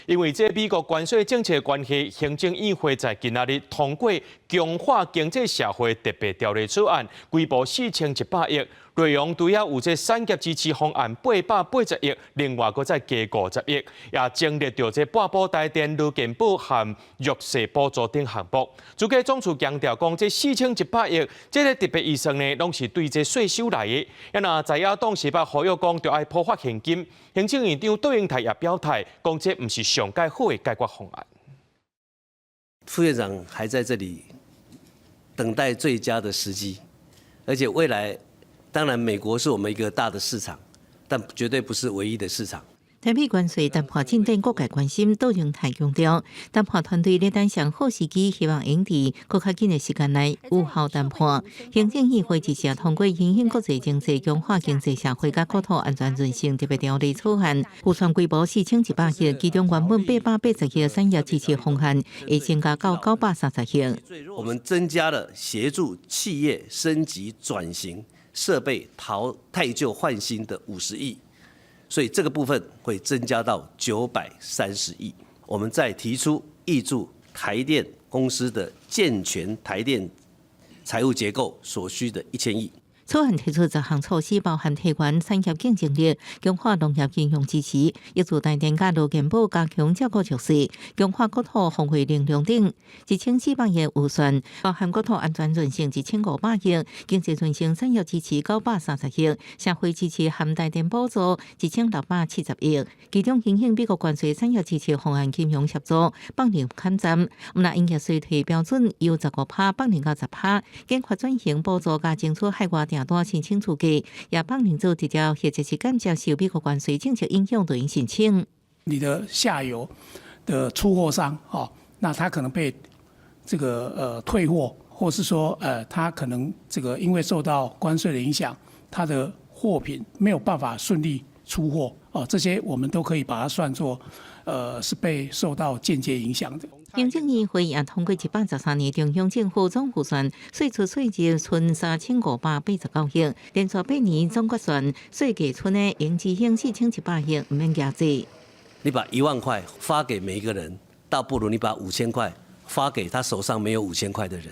因為這美國關稅政策關係，行政院會在今仔日通過強化經濟社會特別條例草案，規模4100億，內容除了有這產業支持方案880億，另外閣再加50億，也增列著這半埔台電、勞健保和弱勢補助等項目。主計總處強調講，這四千一百億，這个特別預算呢，攏是對這稅收來的。啊若在野黨是捌呼籲講，著愛普發現金。行政院長卓榮泰也表態，講這毋是上蓋好的解決方案。副院長還在這裡等待最佳的時機，而且未來當然美國是我們一個大的市場，但絕對不是唯一的市場。台美關稅談判進展，各界關心，卓榮泰強調，談判團隊咧等上好時機，希望會佇閣較緊的時間內有效談判。行政院會日前通過因應國際經濟、強化經濟社會佮國土安全韌性特別條例草案，預算規模四千一百億，其中原本880億產業支持方案會增加到930億。我們增加了協助企業升級轉型、設備淘汰舊換新的50億。所以這個部分會增加到930億。我們再提出挹注台電公司的健全台電財務結構所需的1000億。草案提出十項措施，包含提懸產業競爭力、強化農業金融支持、挹注台電佮勞健保加強照顧弱勢、強化國土防衛能量等。1400億預算，包含國土安全韌性1500億，經濟韌性產業支持930億，社會支持含台電補助1670億。其中，因應美國關稅產業支持方案金融協助0%減，毋但營業稅退標準由15%放寬到10%，研發轉型補助佮爭取海外訂單申請資格，也放寬做直接或者是間接受美國關稅政策影響，就用申請。你的下游的出貨商，哦，那他可能被這個退貨，或是說他可能這個因為受到關稅的影響，他的貨品沒有辦法順利出貨，哦，這些我們都可以把它算作是被受到間接影響的。行政院會也通過113年中央政府總預算，歲出歲入賰3589億，連續8年總決算稅計賰的盈餘興四千一百億，毋免加稅。你把1萬塊發給每一個人，倒不如你把五千塊發給他手上沒有五千塊的人。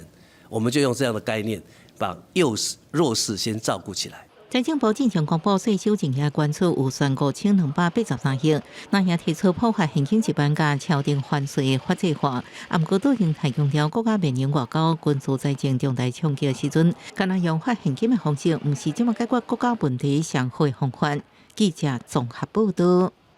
我們就用這樣的概念，把弱勢弱勢先照顧起來。財政部進前公布稅收淨額關出預算5283億，那也提出普發現金1萬佮敲定還稅的法制化。啊，毋過卓榮泰強調，國家面臨外交、軍事、財政重大衝擊的時陣，干焦用發現金的方式，毋是這麼解決國家問題上好的方法。記者綜合報道。